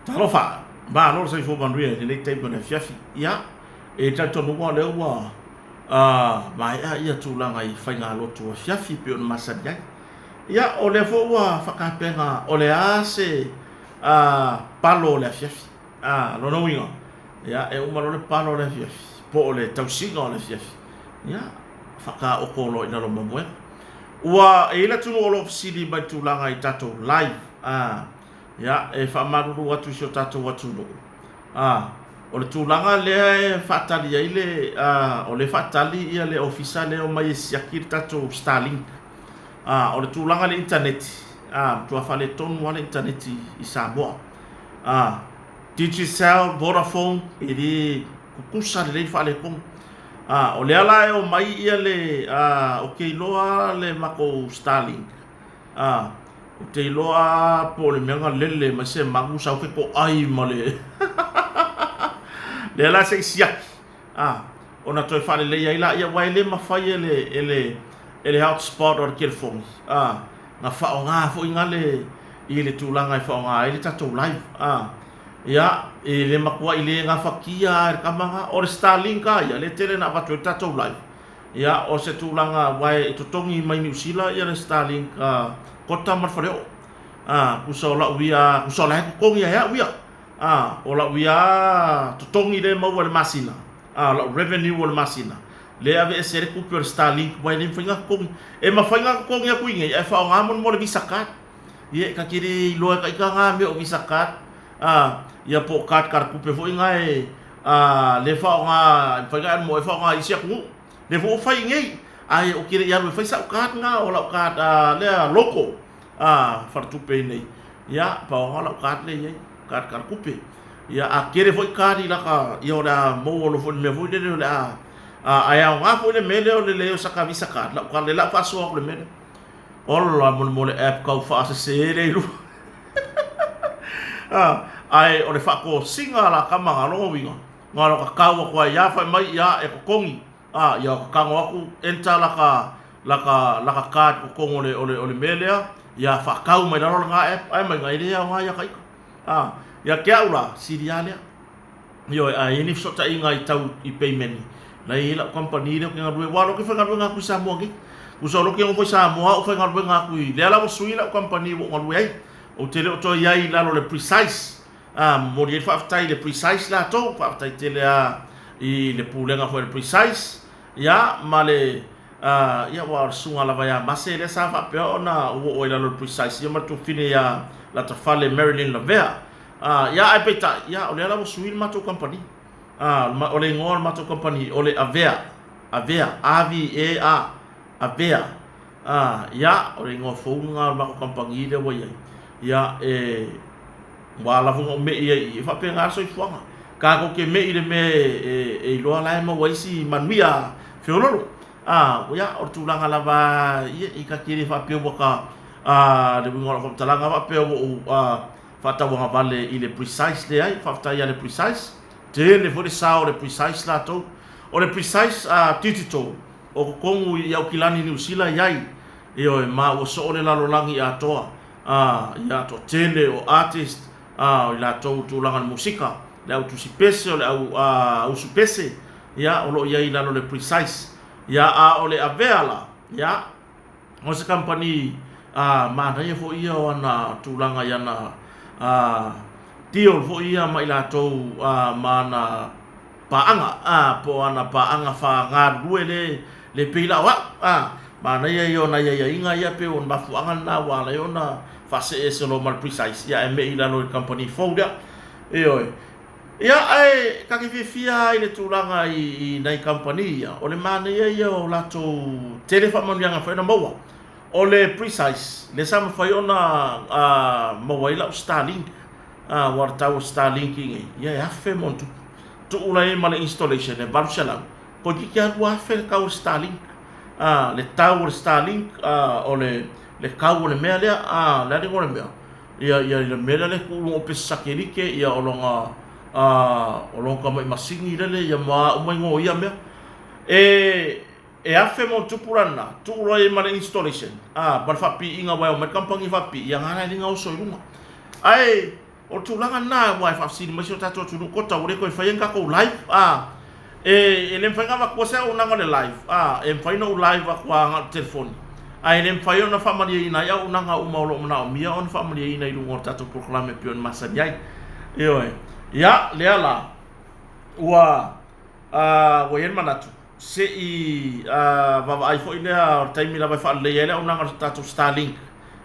Talofa, malo le soifua manuia i lenei taimi o le afiafi. Ia, e talitonuga o lea ua maea ia tulaga i faigalotu afiafi e pei ona masani ai. Ia, o lea foi ua faatapena o le a se palo o le afiafi. A, lona uiga, ia, e uma loa le palo o le afiafi, po o le tausiga o le afiafi, ia, faataoto loa i lalo ma moega. Ua i ai le atunuu o lo o fesili mai i le tulaga i tatou live, a, ia, e faamalulu atu i si o tatou atunuu, a, o le tulaga lea e faatali ai le, a, o lea e faatali ia le ofisa lea e omai e siaki le tatou Starlink. A, o le tulaga i le initaneti, a, matua faaletonu lava le initaneti i Samoa. A, Digicel, Vodafone, e le tutusa lelei le faaletonu. A, o lea la e omai ia le, a, ou te iloa le matou Starlink, a, ou te iloa po o le mea na lele mai se manu sau fetoai ma le lea la se i siaki, a, ona toe faalelei ai laia, aua e le mafai e le, e le, e le hotspot o le telefoni, a, na faaaoga foi na le, i le tulaga e faaaoga ai le tatou live, a, ia, e le matuai le gafatia lava e le tama na. O le Starlink lava ia, lea e tele ina avatu ai le tatou live, ia, o se tulaga, aua e totogi mai Niu Sila ia le Starlink kota ma le faleoo, a, tusa o lau ia, tusa o la e totogi lava e au ia. A, o lau ia totogi lea e maua i le masina, a, lau revenue o le masina, lea e aveese ai le tupe o le Starlink aua e le mafai ona totogi. E mafai ona totogi atu i inei ae faaaoga mo le Visa card. Ia, e ta te le iloa e taita na mea o Visa card, a, ia po o card kalatupe foi na e, a, lea e faaaoga, e mafai ona e alu ma oe e faaaoga i isi atunuu. Lea foi ua fai i inei, ae ou te le i alu e fai sau card na, o lau card, a, lea local. A, faletupe i nei, ia, pau lava lau card lea e i ai, card kalatupe. Ia, a tele foi card i laka, ia o le a maua loa foi i le mea foi lele o le a, a, ae aoga foi le mea lea o le leai o saka visa card, lau card, lea la ua faasoa atu le mea lea. Ola molemole app kau faasese lea i luga. A, ae o le faatosina a la tama na lona uiga, na o le tatau atu ai lava fai mai, ia, e totogi. A, ia tago atu enter laka, laka, laka card i totonu o le, o le, o le mea lea, ia faatau mai lalo lena app, ae mai na e le aoga ia taita. A, ia te au la, sili lava lea. Ioe, a i ai ni fesootaiga i tau i peimeni, la e i ai lau kamupani lea ou te galue, aua o lea ou te faigaluega atu i Samoa nei. Tusa o lea ou te nofo i Samoa ou faigaluega atu i, lea la ua sui lau kamupani ua ou galue ai. Ou te le o toe i ai i lalo o le Precise. A, momoli ai le faafetai i le Precise latou, faafetai tele lava i le pulega foi a le Precise, ia, ma le, a, ia, aua o le susuga lava ia Mase lea sa faapea ona ou oo ai i lalo o le Precise, ia ma le tuafafine ia Latafale Marilyn Lavea. A, ia, ae peitai, ia, o lea la ua sui le matou kamupani. A, o le igoa o le matou kamupani, o le Avea, Avea, A-V-E-A, Avea. A, ia, o le igoa fou lena o le matou kamupani lea ua i ai. Ia, e, ua ala foi ona ou me'i ai i i, e faapena le soifuaga. Tatou te me'i i le mea e, e iloa la e maua ai si manuia feoloolo. A, ia, o le tulaga lava, ia, i ta te le faapea ua ta, a, le uiga o lau faamatalaga faapea ua ou, a, faatauagavale i le Precise, leai, faafetai ia le Precise. Tele foi le sao o le Precise latou. O le Precise, a, Digital, O totonu i Aukilani Niu Sila i ai, ioe, ma ua soo le lalolagi atoa, a, ia, toatele o artist, a, o i latou i tulaga o le musika, le au tusi pese, o le au, a, usu pese, ia, o lo o i ai i lalo o le Precise. Ia, a o le Avea la, ia, o se kamupani, a, manaia foi ia o ana tulaga i ana, a, deal foi ia ma i latou, a, ma ana paaga, a, po o ana paaga faagalulue le, le pei la o au, a, manaia ia o nai aiaiga ia pei o le mafuaaga lena ua ala ai ona faasee ese loa ma le Precise, ia ae me'i i lalo i le kamupani fou lea. Ioe. Ia, ae ta te fiafia lava i le tulaga i, i nai kamupani ia, o le manaia ia o latou tele faamanuiaga e mafai ona maua. O le Precise, lea sa mafai ona a, maua ai lau Starlink, A, ua le tau o Starlink nei, ia e $1,000 ma ona tupu. Tuu la i ai ma le installation e $800, toeitiiti lava $2,000 le tau o le Starlink. A, le tau o le Starlink, a, o le, le tau o le mea lea, a, le a le igoa o le mea? Ia, ia, le mea lea e tuu i luga o pese satelite, ia o lona, a, o lona tamai masini lele, ia ma a uma igoa o ia mea. E, e $1,000 ma ona tupu la lena, tuu loa i ai ma le installation, a, ma le faapiiga aua e omai le kamupani e faapipii, ia na la e le gaoso i luga. Ae. O le tulaga lena aua e faafesili mai si o tatou atunuu kota ua le toe faia ni tatou live a e le mafai ona avatua se auaunaga o le live a e mafai ona ou live atu lava na o le telefoni ae le mafai ona faamalieina ai auaunaga uma o lo o manaomia ona faamalieina i luga o le tatou polokalame e pei ona masani ai. Ioe. Ia, lea la ua ua i ai le manatu se i vaavaai foi lea o le taimi lava e faaleleia ai le auaunaga o le tatou Starlink,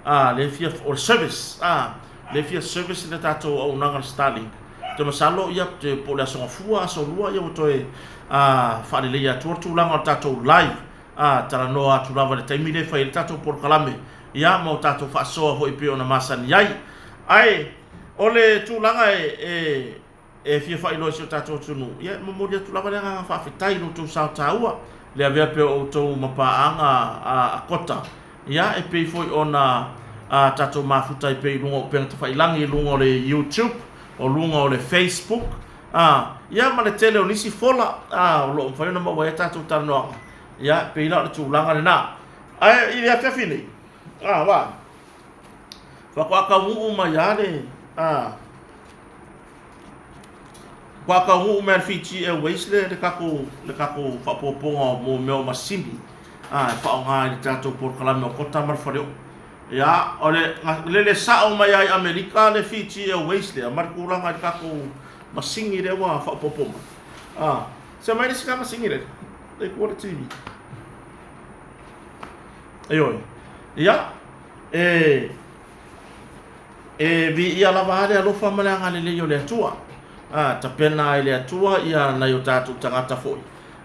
a, lea e fia, o le service, a, lea e fia service le tatou auaunaga o le Starlink. Ou te masalo, ia, po o le Aso Gafua, Aso Lua, ia ua toe faaleleia atua le tulaga o le tatou live, a, talanoa atu lava i le taimi lea e fai ai le tatou polokalame, ia, ma o tatou faasoa foi e pei ona masani ai. Ae, o le tulaga e E fia faailoa i si o tatou atunuu, ia e momoli atu lava le agaga faafetai i lo outou sao taua, le avea pea o outou ma paaga a Kota, ia e pei foi ona tatou mafuta ai pea i luga o upega tafailagi, i luga o le YouTube, o luga o le Facebook, ia ma le tele o nisi fola o lo o mafai ona maua ai a tatou talanoaga, ia e pei la o le tulaga lena. Ae i le afiafi nei, a, faatoa taunuu mai lava le, Ua taunuu mai e le Fiji Airways le tatou le tatou faaopoopoga mo mea o masini a e faaaoga i le tatou polokalame o Kota ma le Faleoo. Ia, o le lele sao mai lava i Amerika le Fiji Airways lea ma le tulaga i le tatou masini lea ua faaopoopo mai. A, se aumai le isi masini lea, lea i tua o le TV. Ioe. Ia, e E viia lava a le alofa ma le agalelei o le Atua. A, tapena ai le Atua ia nai o tatou tagata foi.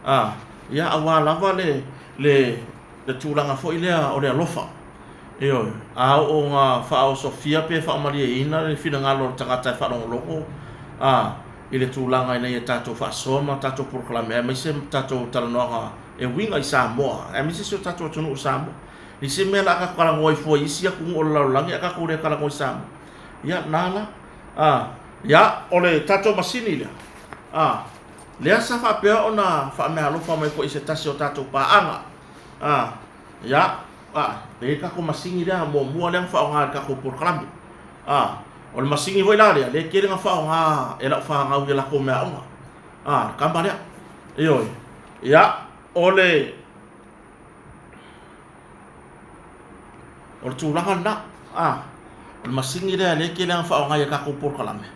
A, ia aua lava le, le, le tulaga foi lea o le alofa. Ioe, a oo ina faaosofia pe faamalieina le finagalo o le tagata e faalogologo, a, i le tulaga ina ia tatou faasoa ma tatou polokalame aemaise tatou talanoaga e uiga i Samoa, aemaise si o tatou atunuu o Samoa. I se mea la a tatou talanoa ai fua i isi atunuu o le lalolagi ae tatou le talanoa i Samoa. Ia, na la. A, ia, o le tatou masini lea, a, lea sa faapea ona faameaalofa mai foi i se tasi o tatou paaga. A, ia, a, e i ai le tatou masini lea muamua lea na faaaoga i le tatou polokalame. A, o le masini foi la lea, lea e tele na faaaoga e lau fanau i a latou meaaoga. A, le kama lea. Ioe. Ia, o le O le tulaga lena, a, o le masini lea lea e tele lava ona faaaoga i a tatou polokalame,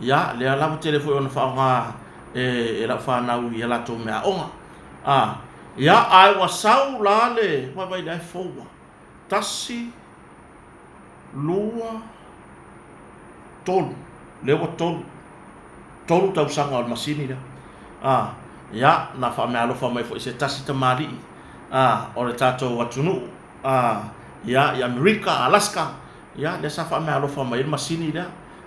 ia, lea la ua tele foi ona faaaoga e lau fanau i a latou meaaoga. A, ia, ae ua sau la le, vaai la e fou lava, tasi, lua, 3, lea ua 3, 3 tausaga o le masini lea. A, ia, na faameaalofa mai foi se tasi tamalii a, o le tatou atunuu, a, ia, i Amerika, Alaska, ia, lea sa faameaalofa mai ai le masini lea.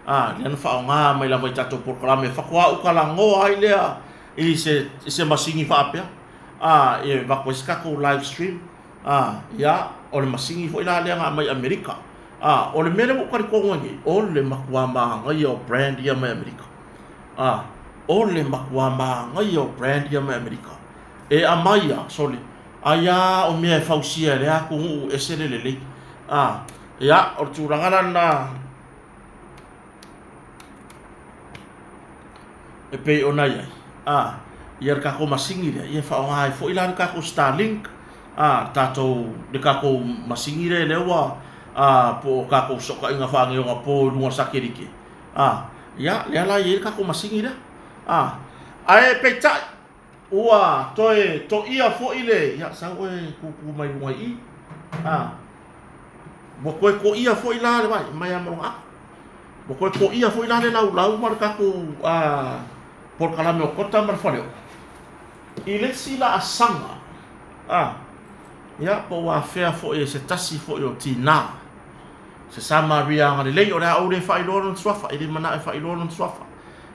A, lea na faaaoga mai lava i tatou polokalame, faatoa ou talanoa ai lea i se, i se masini faapea, a, e avatu ai se tatou live stream. A, ia, o le masini foi la lea na aumai i Amerika. A, o le mea lea ua ou talitonu ai nei, o le matua manaia o brand ia mai Amerika. A, o le matua manaia o brand ia mai Amerika. E aumai lava, sole, ai lava o mea e fausia e lea atunuu e ese le lelei. A, ia, o le tulaga la lena e pei ona i ai, a, ia le tatou masini lea, ia e faaaoga ai foi la le tatou Starlink, a, le tatou, le tatou masini lea lea ua, a, po o tatou fesootaiga faaneionapo i luga o le satelite, a, ia, lea la e i ai le tatou masini lea, a. Ae peitai, ua toe toia foi le, ia, sau oe tutu mai luga i i, a, ua toe toia foi la le, vaai, mai lava ma lona ato. Ua toe toia foi la le laulau ma le tatou polokalame o Kota ma le Faleoo i le isi laasaga, a, ia, po ua afea foi e se tasi foi o tinā, se Samaria agalelei, o le a ou le faailoa lona suafa, e le manao e faailoa lona suafa,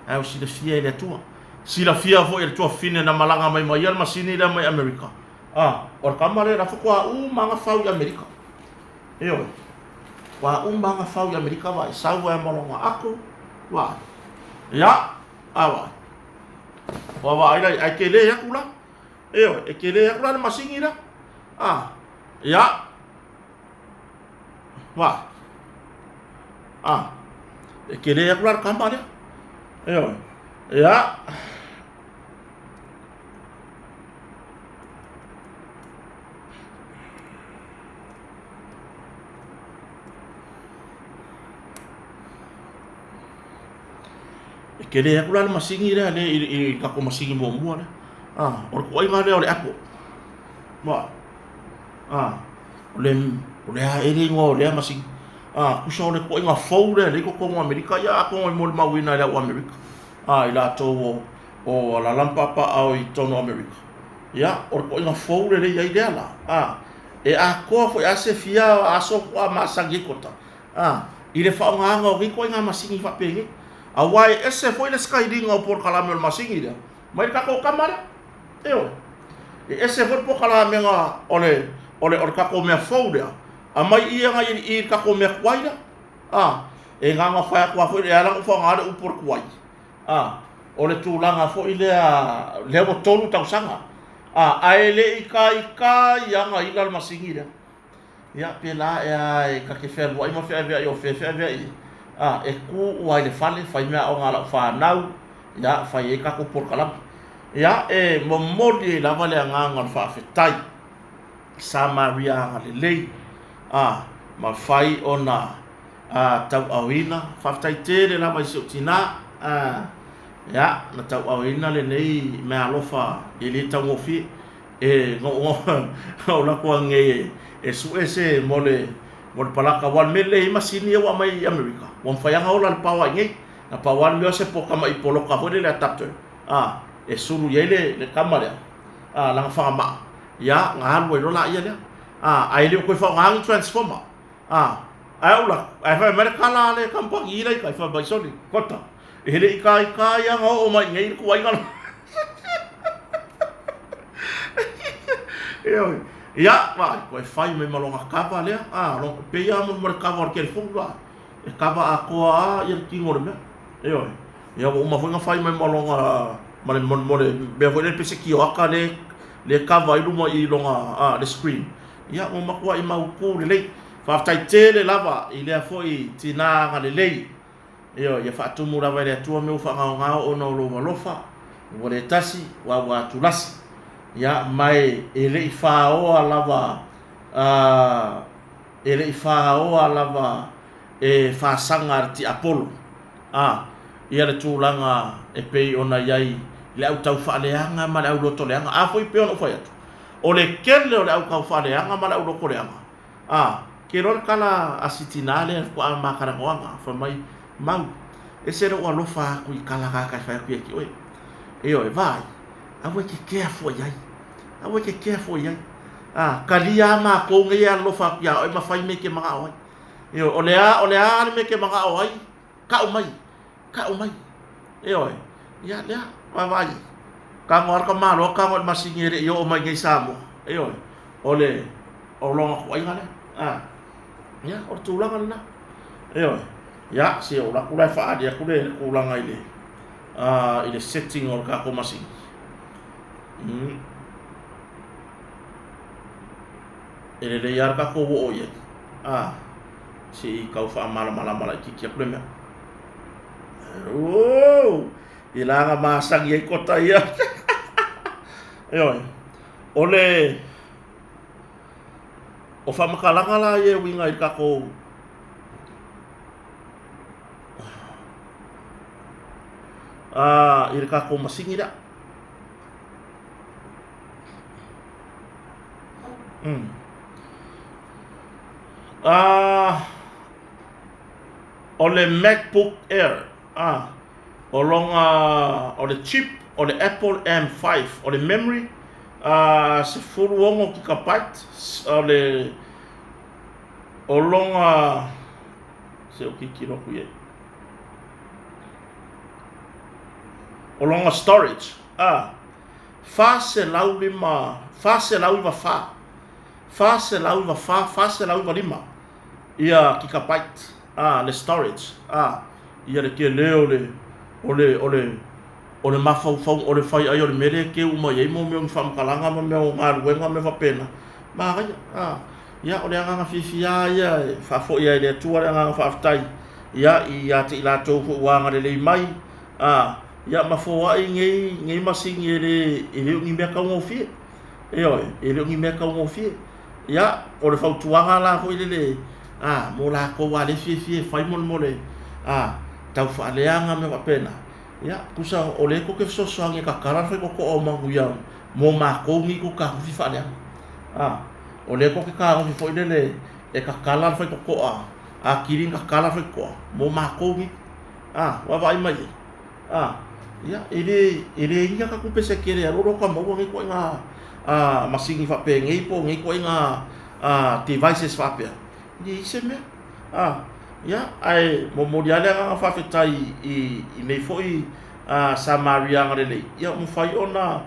ae ua silafia e le Atua. Silafia foi e le tuafafine na malaga mai ma ia le masini lea mai Amerika, a, o le tama lea la faatoa uma lava fau i Amerika. Ioe. Ua uma lava fau i Amerika vaai, sau ai ma lona ato, vaai. Ia, a vaai. Ua vaai la, ai tele atu la. Ioe, e tele atu la le masini la. A, ia. Vaai. A. E tele atu la le kama lea. Ioe. Ia. E tele atu la le masini lea le i, i, i tatou masini muamua lea. Ah, o le tuaiga lea o le Apple. Ma, ah, o le, o le a ea le igoa o lea masini. Ah, tusa o le tuaiga fou lea lea i totonu o Amerika, ia atonu e molimauina e le au Amerika. Ah, i latou o, o alala ma paapaa i totonu o Amerika. Ia, o le tuaiga fou lea lea i ai lea la. Ah, e atoa foi a se fia aso faatoa masani ai kota. A, i le faaaogaina o nei ituaiga masini faapenei. Aua e ese foi le sikailiga o polokalame o le masini lea mai le tatou tama lea. Ioe. E ese foi le polokalamega o le, o le, o le tatou mea fou lea, aumai i agai i le tatou mea tuai lea. A, e na ona fai atu lava foi, e ala ona ou faaaoga le upu o le tuai, a, o le tulaga foi lea, lea ua 3 tausaga, a, ae le i taitai againa le masini lea. Ia, pēlā ea e ta te fealuai ma feaveai o fea feaveai ai, a, e kū ua i le fale, fai meaaoga a lau fanau, ia, fai ai tatou polokalame. Ia, e momoli ai lava le agaga o le faafetai i Samaria agalelei, a, mafai ona a, tauaaoina. Faafetai tele lava i si ou tinā, a, ia, na tauaaoina lenei meaalofa e le taugofie. E ou latou nei e sue se mo le mo le palaka aua o le mea lelei ai masini ia ua aumai i Amerika ua mafai lava ona ola le paoa i inei. Na pau lava le mea o se poka poloka foi lele adapter a e sulu i ai le le kama lea a lana fagamaa ia ona alu ai loa laia lea a ae le o toe faaaogaina ni transformer a ae ou latou ae fai mai le kala a le kamupani la i tai fai mai sole kota e le i taitai lava ona oo mai i inei le tuuaiga lea. Ioe. Ia, vaai, toe fai mai ma lona kava lea. A, lona, pei lava mo le kava o le telefoni la. E kava atoa lava ia le tino o le mea. Ioe. Ia ua uma foi ona fai mai ma lona, ma le, mo le mea foi lea pei se tioata lea, lea e kava ai luma i lona, a, le screen. Ia, ua matuai mautu lelei. Faafetai tele lava i lea foi tina agalelei. Ioe, ia faatumu lava e le Atua mea ua faagaogao ona o lou alofa, ua le tasi, ua ua atulasi. Ia, ma e, e le i faoa lava, a, e le i faoa lava e fasaga a le tiapolo, a, ia le tulaga e pei ona i ai le au taufaaleaga ma le au lotoleaga. A foi pei ona ou fai atu, o le tele o le au taufaaleaga ma le au lotoleaga, A, ke iloa le tala a si tinā lea faatoa ma talanoaga, fai mai, Mau, ese lou alofa aku i kala kāka e fai aku ia te oe. Ioe, vaai, aua e te kea fua i ai. Aua e te kea fua i ai. A, kalia a mākou nei e alofa aku iā oe ma fai mea e te manaʻo ai. Ioe, o le a, o le a le mea e te manaʻo ai, kaʻu mai, kaʻu mai. Ioe, ia lea, vaavaai, tago lava le tamaloa tago i le masini e le i oo mai nei i Samoa. Ioe, o le, o lona tuuaiga lea. A, ia, o le tulaga lena. Ioe, ia, se ou alu atu la e faaali atu le tulaga i le, a, i le setting o le tatou masini. E lelei lava le tatou oo i ai. A, se i tau faamalamalama laitiiti atu le mea. Oh, i la na masani ai kota ia. Ioe, o le, o faamatalaga la ia e uiga i le tatou i le tatou masini lea. O le MacBook Air, a, o lona, o le chip o le Apple M5, o le memory, a, 16 gigabyte, o le, o lona, se ou tilotilo atu i ai, o lona storage, a, 405, 494, 494, 495 ia gigabyte, a, le storage, a, ia le tele o le, o le, o le, o le mafaufau, o le fai ai o le mea lea e keu uma i ai mo mea o ni faamatalaga ma mea o galuega ma mea faapena, manaia, a. Ia, o le agaga fiafia lava ia e faafoi ai i le Atua le agaga faafetai ia, ia te i latou foi ua agalelei mai, a, ia ma foai nei, nei masini e le, e le o ni mea taugofie. Ioe, e le o ni mea taugofie. Ia, o le fautuaga la foi lele, a, mo latou a le fiafia e fai molemole, a, tau faaleaga mea faapena, ia, tusa o lea tou te fesoasoani e tatala le faitotoa o manuia mo matou nei tou te tagofi faaleaga. A, o lea tou te tagofi foi lele e tatala le faitotoa, atili ona tatala le faitotoa mo matou nei. A, vaavaai mai i ai. A, ia, e le, e leai ni ata tupe se tele e alu alu lava faatoa maua nei ituaiga masini faapenei po o nei ituaiga devices faapea, e leai se mea. A, ia, ae momoli lava le agaga faafetai i nei foi Samaria agalelei, ia ua mafai ona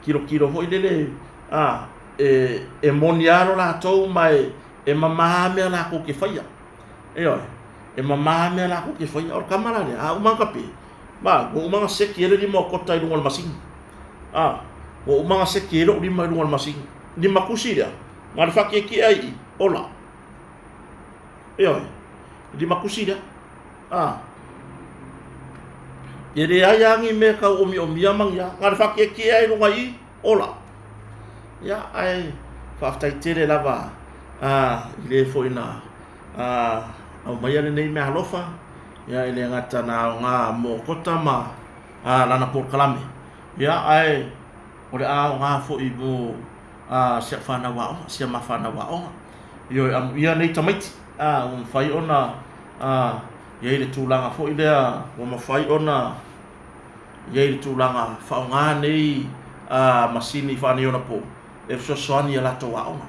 tilotilo foi lele, a, e moni lava lo latou ma e mama mea latou te faia. Ioe, e mama mea latou te faia. O le tama la lea, a uma ona tape, ma, ua uma ona seki ai le lima o Kota i luga o le masini. A, ua uma ona seki ai lou lima i luga o le masini. Limatusi lea, na o le faatietie lava i i, ola. Ioe, limatusi lea. A, e leai lava ni mea e tau omiomia ma ni a, na o le faatietie lava i luga i i, ola. Ia, ae faafetai tele lava i le foi na aumaia lenei meaalofa, ia e le gata na aoga mo Kota ma lana polokalame, ia ae o le a aoga foi mo si au fanau aoga, si a ma fanau aoga. Ioe, amuia nei tamaiti, ua mafai ona i ai le tulaga foi lea ua mafai ona i ai le tulaga faaaoga nei masini faaneionapo e fesoasoani i a latou aoga.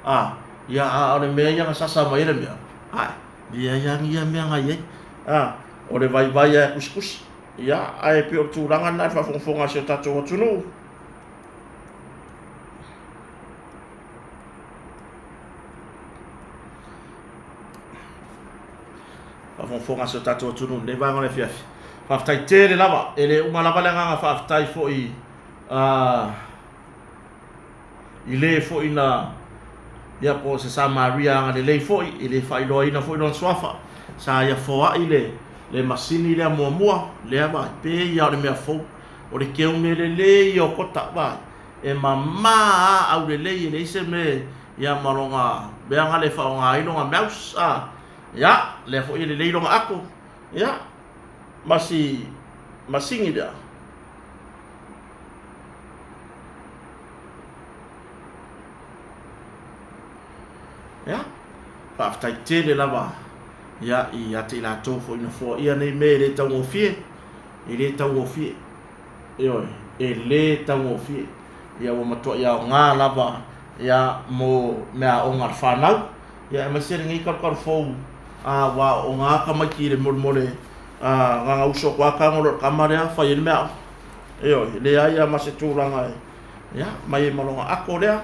A, ia, a o le mea ia na sasa mai ai le mea, ae, leai lava ni ia mea na i ai. A, o le vaivai lava e tusitusi. Ia, ae pei o le tulaga lena i le faafogafoga a si o tatou atunuu. Faafogafoga a si o tatou atunuu i lenei vaega o le afiafi. Faafetai tele lava, e le uma lava le agaga faafetai foi i le foi na ia po o se Samaria agalelei foi, e le faailoaina foi lona suafa. Sa ia foai le, le masini lea muamua, lea vaai, pei lava o le mea fou. O le keu mea lelei ia o Kota, vaai, e mama lava aulelei e leai se mea ia ma lona mea na le faaaoga ai lona mouse, a, ia, lea foi e lelei lona ato, ia, ma si masini lea. Ia, faafetai tele lava ia ia te i latou foi na foaia nei mea e le taugofie, e le taugofie. Ioe, e le taugofie. Ia ua matuai aoga lava ia mo meaaoga a le fanau, ia aemaise lenei talukalu fou a ua aooga tamaiti i le molemole a na ona uso atu lava tago loa i le tama lea fai ai le meaaoga. Ioe, e leai lava ma se tulaga e ia mai ai ma lona ato lea,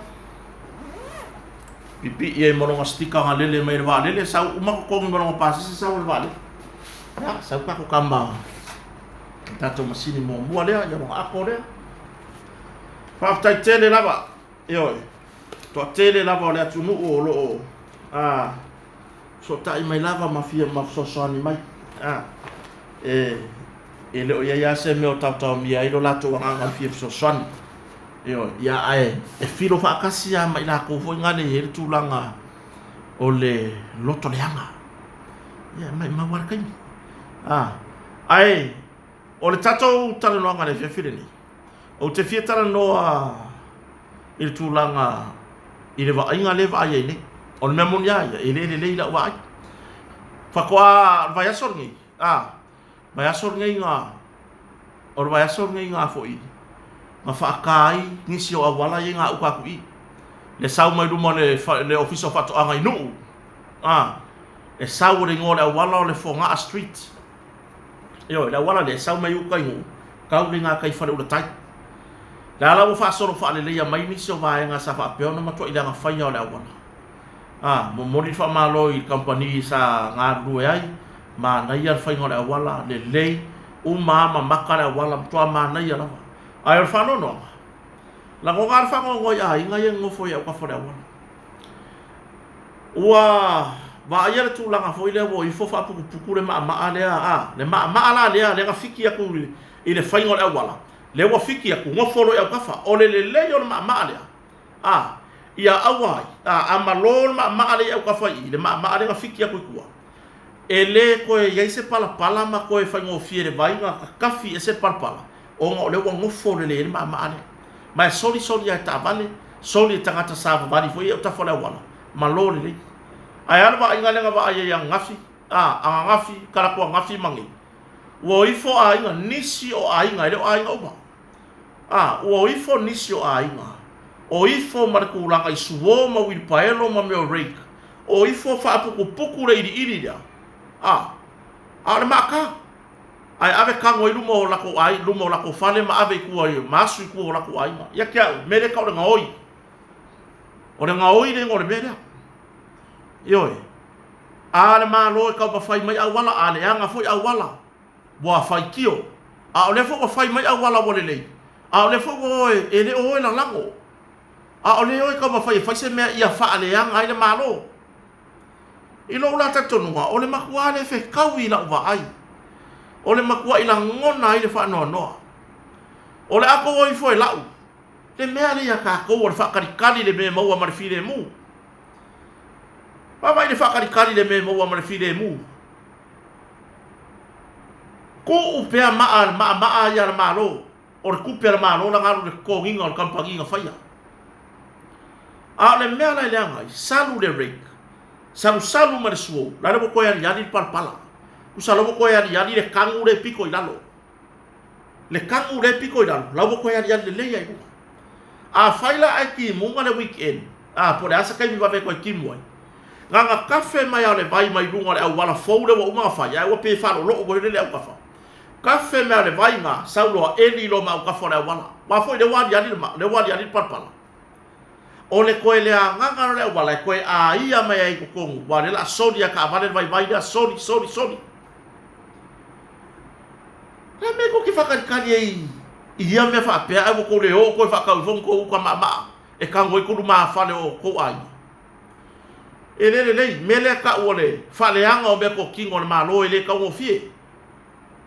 pipii ai ma lona sticker na lele mai le vaalele, sau uma totogi ma lona pasese sau i le vaalele. Ia, sau tatou tama i le tatou masini muamua lea, ia lona ato lea. Faafetai tele lava, ioe, toatele lava o le atunuu o lo o a fesootai mai lava ma fia ma fesoasoani mai. A, e, e le o i ai lava se mea o taotaomia ai lo latou agaga o le fia fesoasoani. Ioe, ia ae e filo faatasi lava ma i latou foi na le i ai le tulaga o le loto leaga. Ia, e maumau lava le taimi. A, ae o le tatou talanoaga i le afiafi lenei, ou te fia talanoa i le tulaga i le vaaiga lea e vaai ai nei. O le mea moni lava ia, e le lelei lau vaai. Faatoa o le vaiaso lenei, a, vaiaso lenei na, o le vaiaso lenei na foi, na faata ai nisi o auala ia i gauta atu i i. Le sau mai luma o le, le Ofisa o Faatoaga i Nuu, a, e sau o le igoa o le auala o le Fogaa Street. Ioe, le auala lea e sau mai uta i Nuu, tau i le gatai Faleulatai. Lea la ua faasolo faaleleia mai nisi o vaega sa faapea ona matuai leaga faia o le auala. A, momoli le faamalo i le kamupani sa galulue ai, manaia le faiga o le auala, lelei, uma lava ma maka le auala, matua manaia lava. Ae o le faanoanoaga, lagona lava le faanoanoa i aiga ia e nonofo i autafa o le auala. Ua. Vaaia le tulaga foi lea ua o ifo faaputuputu le maamaa lea, a, le maamaa la lea, lea na fiki atu i le faiga o le auala, lea ua fiki atu, nofo loa i autafa. O le lelei o le maamaa lea, a, ia aua ai, a, a malo le maamaa lea i autafa i i, le maamaa lea na fiki atu i tua, e le toe i ai se palapala ma toe faigofie i le vai ona tatafi ese le palapala, ona o lea ua nofo lelei ai le maamaa lea. Ma e soli soli lava e taavale, soli e tagata savavali foi ia i autafa o le auala, malo lelei. Ae a le vaaiga lea na vaai ai ananafi, a, ananafi, talaatu ananafi ma nei? Ua o ifo aiga, nisi o aiga, e le o aiga uma. A, ua o ifo nisi o aiga, o ifo ma le tulaga i suo ma uilipaelo ma mea o rake, o ifo faaputuputu le iliili lea, a, a o le maata. Ae ave tago ai luma o latou aiga, luma o latou fale ma ave i tua i, ma asu i tua o latou aiga. Ia te au, mea lea e tau o le gaoi. O le gaoi le igoa o le mea lea. Ioe. A le Malo e taumafai mai auala, a leaga foi auala, ua faitio. A o lea foi ua fai mai auala ua lelei, a o lea foi ua o e, e le o o e lalago. A o lea e o e taumafai e fai se mea ia faaleaga ai le Malo. I lou la talitonuga, o le matuā le fetaui i lau vaai. O le matua'i lagona ai le faanoanoa. O le a tou o ifo e la'u le mea lea iā tatou o le faatalitali i le mea e maua ma le filemu. Vaavaai i le faatalitali i le mea e maua ma le filemu. Tuu pea maa maamaa ia a le Malo, o le tupe a le Malo lana alu i le totogiina o le kamupani na faia. A o le mea la e leaga ai, salu le rake, salusalu ma le suou, la le ua toe aliali le palapala. Tusa la ua toe aliali le tanu lea e pito i lalo. Le tanu lea e pito i lalo, la ua toe aliali lelei lava i luga. Afai la ae timuga le weekend, a, po o le a se taimi vave e toe timu ai, na ona tafe mai lava o le vai mai luga o le auala fou lea ua uma ona fai, ae ua pei e faalolou foi lele autafa. Tafe mai lava o le vai na, sau loa eli loa ma autafa o le auala. Aua foi lea ua aliali le, lea ua aliali le palapala. O le toe leagaga loa o le auala e toe aia mai ai i totonu, aua o lea o le a soli lava e taavale le vaivai lea, soli, soli, soli. O le a le mea tou te faatalitali ai i ia mea faapea ae ua tou le oo toe faatau ifo ni tou uta maamaa e tago ai tou lumafale o tou aiga? E le lelei. Mea lea e tau o le faaleaga o meatotino a le Malo e le taugofie.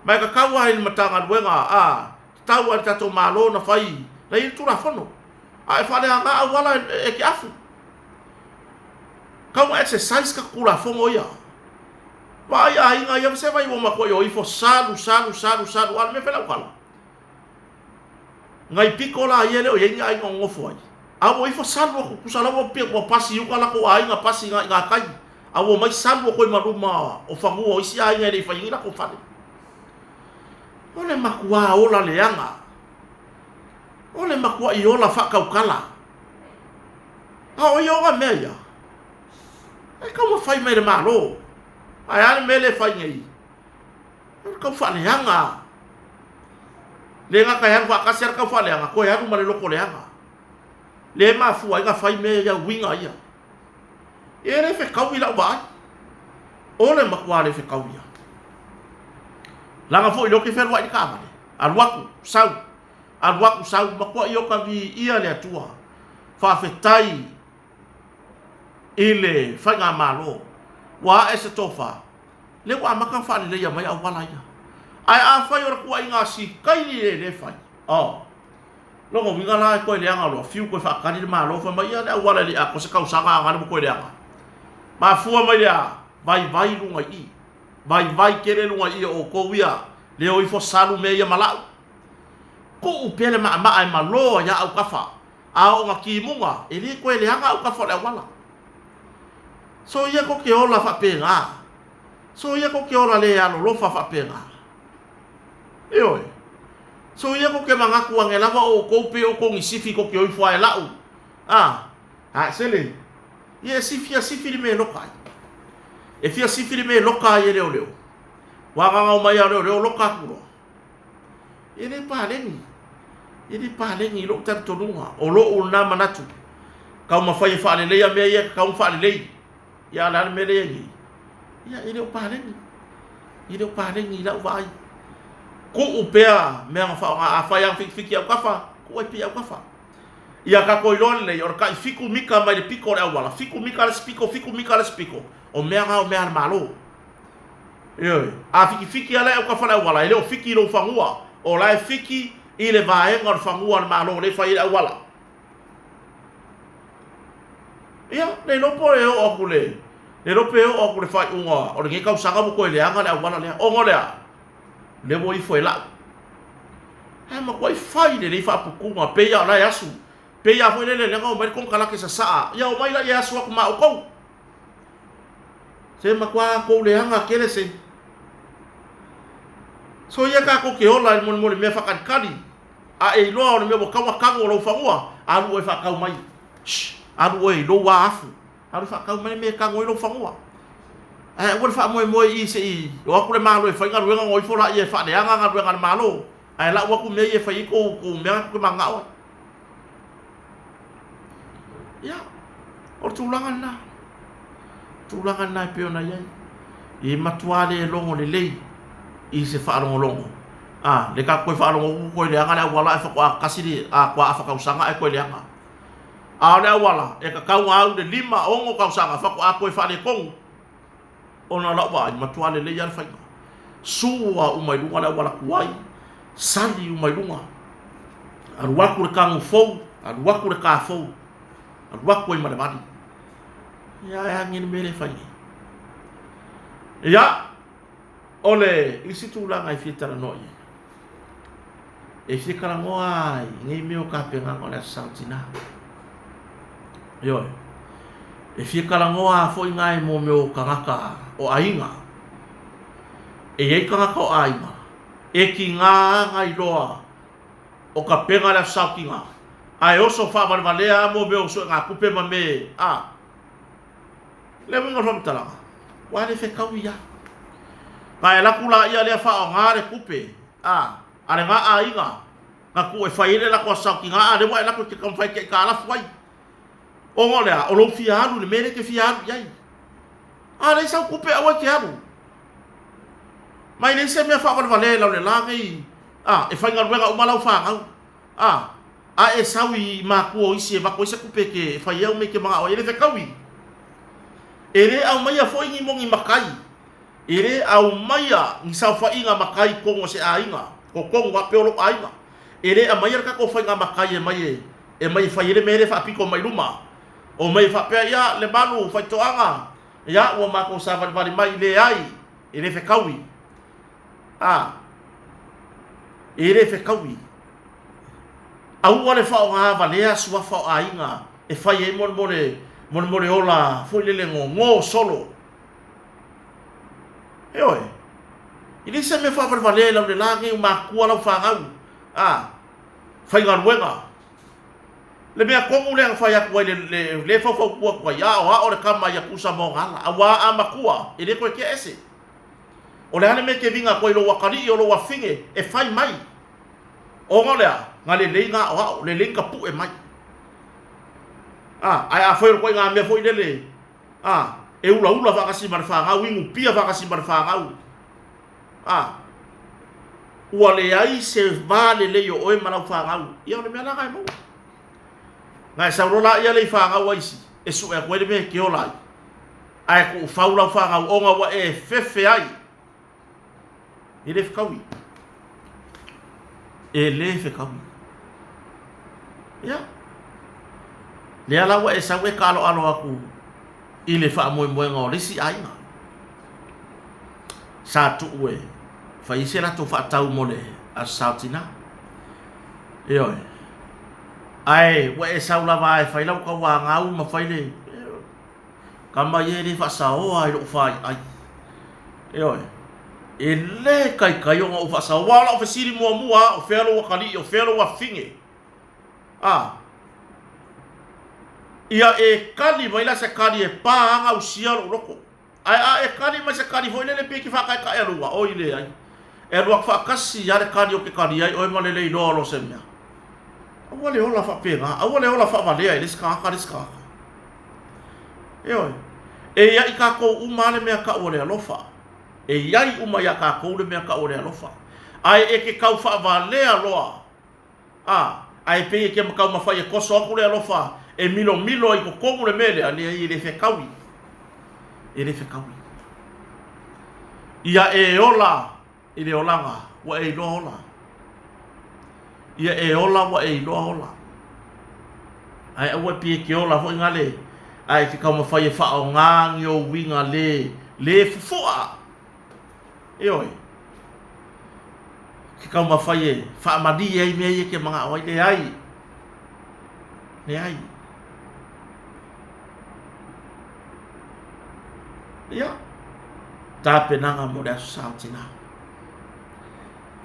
Ma e tatau lava i le Matagaluega a tatau lava i le tatou Malo ona fai na i ai le Tulafono. A e faaleaga auala e te afu. Tau na exercise tatou Tulafono ia. Vaai aiga ia se vai ua matuai o ifo salu salu salu salu a o le mea fai lau tala. Nai pito la ia e le o i ai ni aiga o nonofo ai. A ua ifo salu atu tusa la ua ua pasi i uka latou aiga pasi i gatai. A ua omai salu atu ai ma luma o fanua o isi aiga e le i fai ai ni latou fale. O le matuā ola leaga. O le matuaʻi ola faatautala. A o ia ona mea ia? E taumafai mai le Malo. Ae a le mea lea e fai nei? O le tau faaleaga. Le gata e alu faatasi lava le tau faaleaga, toe alu ma le loto leaga. Lea e mafua ai ona fai mea ia, uiga ia. E le fetaui lau vaai. O le matua le fetaui ia. Leaga foi o lea ou te fealuai i le taavale. Alu atu, sau, alu atu, sau, matuai ota viia le Atua. Faafetai i le Faigamalo ua ae se tofa, lea ua amata ona faaleleia mai auala ia. Ae afai o le tuuaiga sikaili lea e fai, oh, lona uiga la e toe leaga loa, fiu toe faatali le Malo fai mai, ia le auala e le i atoa se tausaga a na ua toe leaga. Mafua mai le a? Vaivai luga i i. Vaivai tele luga i i o outou ia, le o ifo salu mea ia ma lau. Tuu pea le maamaa e malo ai lava autafa. A oo ina timuga, e le toe leaga autafa o le auala. Soia tou te ola faapena. Soia tou te ola le alolofa faapena. Ioe. Soia tou te manatu ane lava o outou pei o outou ni sifi tou te o ifo ae lau. A, a sele. Ia e fia sifi le mea e loka ai. E fia sifi le mea e loka ai e leoleo. Ua gagau mai a leoleo loka atu loa. E le paleni. E le paleni i lou talitonuga. O lou lena manatu. Taumafai e faaleleia mea ia e tatau ona faalelei. Ia a o le a le mea lea e i ai nei? Ia e le o paleni. E le o paleni i lau vaai. Tuu pea mea na faaaoga. Afai lava na fitifiti i autafa, tuu ai pea i autafa. Ia tatou iloa lelei, o le tai fitu mita mai le pito o le auala, fitu mita le isi pito, fitu mita le isi pito, o mea na o mea a le Malo. Ioe. A fitifiti lava la e autafa o le auala, e le o fiti i lou fanua, o la e fiti i le vaega o le fanua a le Malo lea e fai ai le auala. Ia, le iloa po e oo atu le, le iloa pe oo atu le faaiuga o lenei tausaga ua toe leaga le auala lea. Ona o le a? O lea ua ifo e lau. Ae matuai fai lelei faaputuga, pei lava o la e asu. Pei lava foi lele lea na omai le konekarate sasaa, ia omai laia e asu atu ma outou. Se matua tou leaga tele se. Soia tatou te ola i le molemole mea faatalitali. A e iloa o le mea ua tatau ona tanu o lou fanua, alu oe faatau mai. Shh, alu oe i lou afu. Alu faatau mai le mea e tanu ai lou fanua. Ae aua le faamoemoe i i se i o atu le Malo e fai galuega ona o ifo laia e faaleaga galuega a le Malo, ae lau atu mea ia e fai ai tou tou mea tou te mananao ai. Ia, o le tulaga lena. O le tulaga lena e pei ona i ai. E matua le logo lelei i se faalogologo. A, le tatou toe faalogo atu toe leaga le auala ae faatoa tasi le a toa afa tausaga ae toe leaga. A o le auala, e tatau ona au i le 5, 6 tausaga faatoa toe faaletonu. Ona o lau vaai, matua lelei lava le faiga. Sua uma i luga le auala tuai, sali uma i luga. Alu atu le tanu fou, alu atu le ka fou, alu atu ai ma le vali. Ia, ae a nei le mea lea e fai nei? Ia, o le isi tulaga e fia talanoa i ai, e fia talanoa lava i nei mea o tapenaga o le Aso Sa o Tina. Ioe. E fia talanoa lava foi nai mo mea o tagata o aiga. E i ai tagata o aiga e tiga lava iloa o tapena le Aso Sa o Tina, ae oso faavalevalea lava mo mea o suegatupe ma mea a. Le uiga o le faamatalaga, ua le fetaui lava. Na e alu atu laia lea faaaoga le tupe a, a lena aiga na tuu e fai ai le latou aso saotiga, a lea ua e alu atu e te taumafai e te aitalafu ai. Ona o le a? O lou fia alu i le mea lea e te fia alu i ai. A leai sau tupe aua e te alu. Ma e leai se mea faavalevalea i lau lela nei, a, e faigaluega uma lau fanau. A, a e sau i matua o isi e avatu ai se tupe e te fai ai au mea e te manao ai, e le fetaui. E le aumaia foi ni moni matai, e le aumaia ni saofaiga matai i totonu o se aiga, totonu faapea o lou aiga. E le aumaia le tatou faiga matai e mai e, e mai e fai ai le mea lea e faapito mai luma. O mai e faapea, ia, Lemalu, Faitoaga, ia, ua matou savalivali mai, leai, e le fetaui. A, e le fetaui. Aua le faaaoga valea suafa o aiga e fai ai molemole molemole ola foi lele gogo solo. Ioe. E leai se mea faavalevalea i lau lela nei o matua lau fanau a faigaluega. Le mea tonu lea na fai atu ai le le le faufautua atu ai, aoao le tama ia tusa ma ona ala, aua a matua e le toe tea ese. O le a le mea e te viga atu ai i lou atalii o lou afafine e fai mai? Ona o le a? Na lelei na aoao, lelei na tapue mai. A, ae afai o le ituaiga mea foi lele, a, e ulaula faatasi ma le fanau, inu pia faatasi ma le fanau, a, ua leai se va lelei o oe ma lau fanau, ia o le mea la na e maua. Na e sau loa laia lea i fanau a isi, e sue atu ai le mea e te ola ai. Ae tuufau lau fanau ona ua e fefe ai. E le fetaui. E le fetaui. Ia. Lea la ua e sau e kaaloalo atu i le faamoemoega o le isi aiga. Sa tuu e fai ai se latou faatau mo le Aso Sa o Tina. Ioe. Ae ua e sau lava e fai lau tauagau ma fai le Tama ia e le faasaoa i lou faiai. Ioe. E le taitai ona ou faasaoa. Aua o lau fesili muamua lava, o fea lou atalii, o fea lou afafine? A. Ia e tali mai la se tali e pa a gausia lou loto. Ae a e tali mai se tali foi lele pei e te faataetaealuga, oi leai. E alu atu faatasi lava le tali ou te tali ai oe ma le le iloa o lo se mea. Aua le ola faapena, aua le ola faavalea i le isi tagata le isi tagata. Ioe. E i ai tatou uma lava le mea tau o le alofa. E i ai uma iā tatou le mea tau o le alofa. Ae e te tau faavalea loa, a, Ae pei e ke taumafai e koso aku le alofa e milomilo ai i totonu le mea lea, leai e le fetaui. E le fetaui. Ia e ola i le olaga ua e iloa ola. Ia e ola ua e iloa ola. Ae aua e pei e ke ola foi ngale ae e te taumafai e faaaoga ni ou uiga le, le fufu'a. Ioe. Ke taumafai e faamalie ai mea ia e te mana'o ai. Leai. Leai. Ia, tapenaga mo le Aso Sa o Tinā.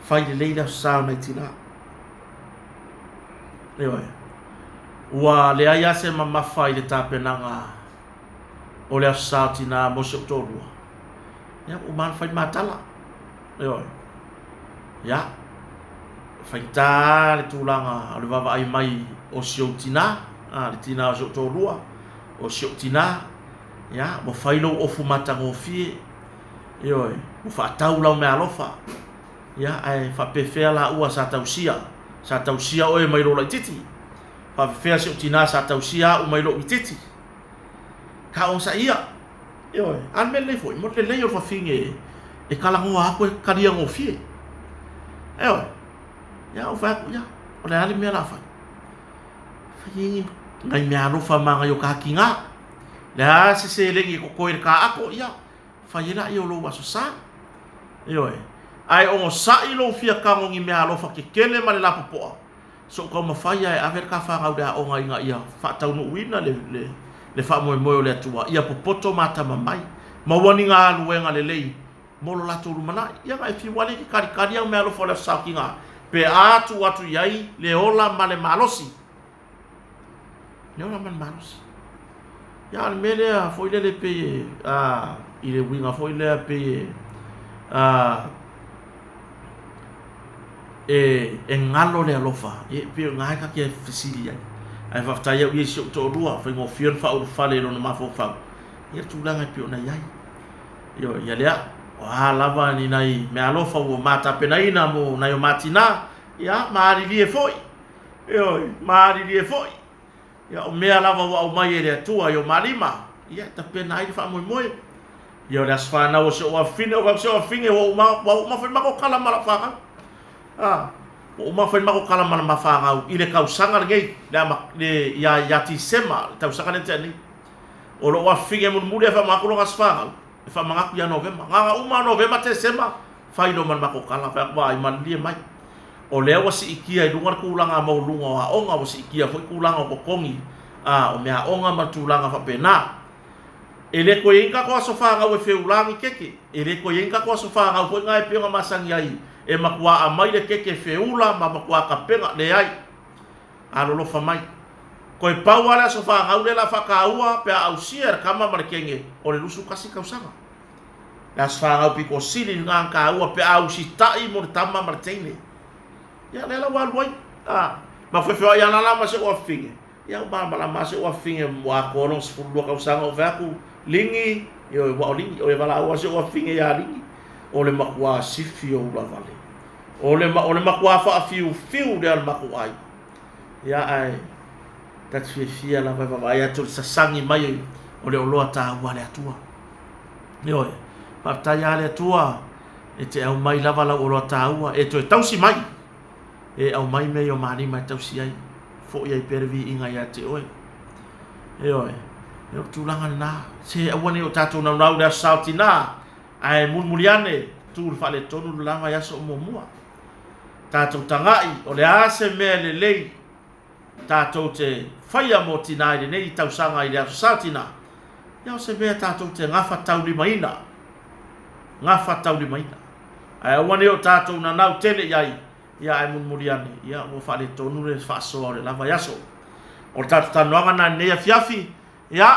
Fai lelei le Aso Sa o nai tinā. Ioe. Ua leai lava se mamafa i le tapenaga o le Aso Sa o Tinā mo si ou toalua. Ia, ua uma lava ona fai le ma tala. Ioe. Ia, faigata lava le tulaga o le vaavaai mai o si ou tinā, le tinā o si ou toalua, o si ou tinā, ia, ua fai lou ofu matagofie, ioe, ua faatau lau meaalofa, ia, ae faapefea laua sa tausia, sa tausia oe mai lou laitiiti, faapefea si ou tinā sa tausia au mai lou itiiti, ka onosaia. Ioe, a o le mea lelei foi, mo le lelei o le fafine e talanoa atu e talia gofie. Ioe, ia ou fai atu, ia, o le a le mea o le a fai? Fai ai nai meaalofa ma nai o ta tinā. Le a se seleni e totoe i le taato, ia, fai ai laia o lou Aso Sa. Ioe, ae onosai lou fia tago i ni meaalofa tetele ma le lapopoa, So'u taumafai a e ave le ta fanau i le aoga ina ia faataunuuina le faamoemoe o le Atua, ia popoto ma atamamai, maua ni galuega lelei mo lo latou lumanai. Ia na e fiu lea e te talitali au meaalofa o le Aso Saotiga pe a tuu atu i ai le ola ma le malosi. Le ola ma le malosi. Ia, o le mea lea foi lele pei e, a, i le uiga foi lea pei e, a, e, e galo le alofa, e pei o i ina e ta te fesili ai. Ae faafetai au ia i si ou toalua, faigofie ona faaulufale i lona mafaufau, ia le tulaga e pei ona i ai. Ioe, ia lea, o a lava ni nai meaalofa ua ma tapenaina mo nai o ma tinā, ia, malilie foi, ioe, malilie foi. Ia, o mea lava ua aumai e le Atua i o ma lima, ia, e tapena ai le faamoemoe. Ia, o le aso fanau o si ou afafine, o si ou afafine ua uma, ua uma foi le matou tala ma lau fanau. A, ua uma foi le matou tala ma la ma fanau i le tausaga lenei, le ama, le, ia, ia Tisema, le tausaga lea na tea nei. O lou afafine mulimuli e faamanatu lona aso fanau, e faamanatu ia Novema. Na ona uma o Novema, Tesema, fai loa ma le matou tala, fai atu, vaai, malilie mai. O lea ua siitia i luga le tulaga maualuga o aoga, ua siitia foi tulaga o totogi a o meaaoga ma tulaga faapena. E le toe i ai ni tatou aso fanau e feula ni keke, e le toe i ai ni tatou aso fanau foi na e pei ona masani ai e matua aumai le keke feula ma matua tapena, leai. Alolofa mai. Toe pau lava le aso fanau lea o le a faataua pe a ausia e le tama ma le teine o le 21 tausaga. Le aso fanau pito sili lena na taua pe a usitai mo le tama ma le teine. Ia, lea la ua alu ai. A, ma feofeoai ana la ma si ou afafine. Ia, ua malamalama lava si ou afafine ua atoa lona 12 tausaga ou fai atu, Ligi, ioe, ua o Ligi, o e valaau lava si ou afafine ia Ligi, o le matua sifi o ulavale. O le, o le matua faafiufiu lea o le matou aiga. Ia, ae ta te fiafia lava e vaavaai atu i le sasagi mai o le oloa taua a le Atua. Ioe, faafetai lava le Atua e te aumai lava lau oloa taua e toe tausi mai, e aumai mea i o malima e tausi ai, foi ai pea le viiga ia te oe. Ioe, o le tulaga lena, se aua ne i o tatou naunau i le aso sa o tinā, ae mulimuli ane, tu i le faaletonu le la vaiaso o muamua. Tatou tagai, o le a se mea lelei tatou te faia mo tinā i lenei tausaga i le Aso Sa Tinā, ia o se mea tatou te gafataulimaina, gafataulimaina. Ae aua ne i o tatou nanau tele i ai, ia ae mulimuli ane, ia ua faaletonu le faasoa o le la vaiaso. O le tatou talanoaga lena i lenei afiafi, ia,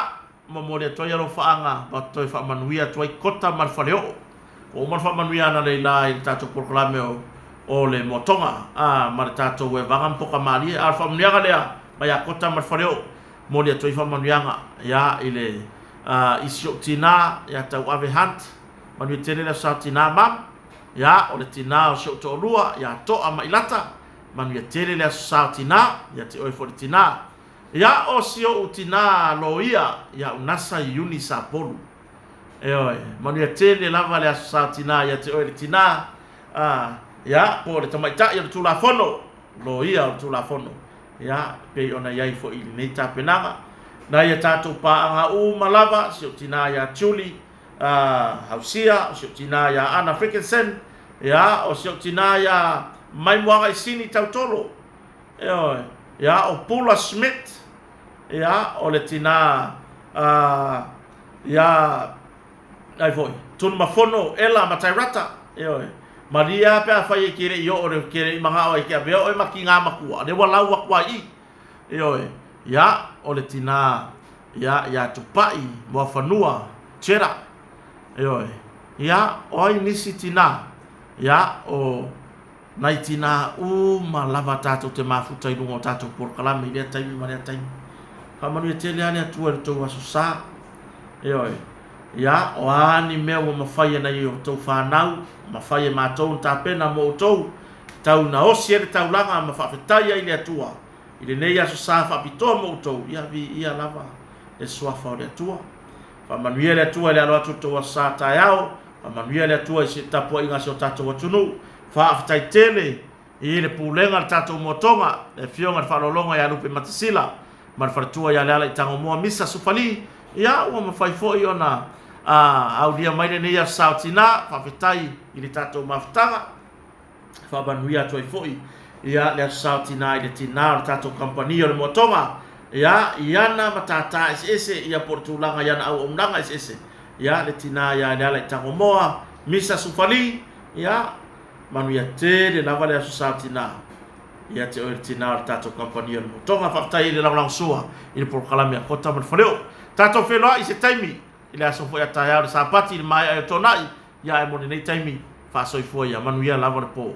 Momoli atu ai alofaaga ma toe faamanuia atu ai Kota ma le Faleoo. Ua uma ona faamanuia analeila i le tatou polokalame o le Moatoga ma le tatou Evaga ma Poka Malie. A o le faamanuiaga lea mai ia Kota ma le Faleoo, momoli atu ai faamanuiaga ia i le i si ou tina ia Tauave Hunt, manuia tele le aso sa tina mam. Ia o le tina o si ou toalua ia Toa Mailata. Manuia tele le Aso Sa o Tinā, ia te oe foi le tinā. Ia, o si oʻu tinā loia ia Unasa Iuni Sapolu. Ioe, manuia tele lava le Aso Sa o Tinā ia te oe le tinā, ā, ia, po o le tamaitai o le Tulafono, loia o le Tulafono, ia, e pei ona i ai foi i lenei tapenaga. Nai a tatou paaga uma lava, si ou tinā ia Julie, ā, Hausia, o si ou tinā ia Ana Frickenson, ia, o si ou tinā ia Maimuaga Isini Tautolo, Ioe, ia, o Pula Schmidt, ia, o le tinā, ā, ia, ai foi, Tunumafono, Ella Matairata, ioe, malie lava pe afai e te le i oo, te le i manao e te avea oe ma tinā matua, lea ua lau atu lava i i, ioe, ia, o le tinā, ia, ia Tupai Moafanua Cheddar, ioe, ia, o ai nisi tinā, ia, o. Nai tinā uma lava tātou te mafuta i runga o tātou porokalame i lea taimi ma lea taimi. Faamanuia tele lava le Atua i lo tou aso sa. Ioe. Ia, o a ni mea ua mafai e nai o tou whānau, mafai e mātou na tapena mo outou, tau na osi ai le taulaga ma faafetai ai i le Atua i lenei aso sa faapitoa mo outou, ia viia lava le suafa o le Atua. Faamanuia le Atua i le alo atu o le tou aso sa taeao, faamanuia le Atua i se tapuaiga a si o tatou atunuu. Faafetai tele i le pulega a le tatou moatoga, le Afioga i le Faaaloaloga ia Lupe Matasila ma le faletua ia Leala Itagomoa Misa Sufali, ia ua mafai foi ona aulia mai lenei aso sa o Tina. Faafetai i le tatou mafutaga. Faamanuia atu ai foi ia le Aso Sa o Tina i le tina o le tatou kamupani o le Moatoga, ia, i ana matata eseese, ia po o le tulaga i ana auaunaga eseese, ia, le tina ia Lealaitagomoa, Misa Sufali, ia, manuia tele lava le Aso Sa o Tina ia te oe le tina o le tatou kamupani o le Moatoga. Faafetai i le lagolagosua i le polokalame a Kota ma le Faleoo. Tatou feiloai i se taimi i le aso foi a taeao i le Sapati i le maea ai o Toonai, Ia ae mo lenei taimi, faasoifua ia manuia lava le po.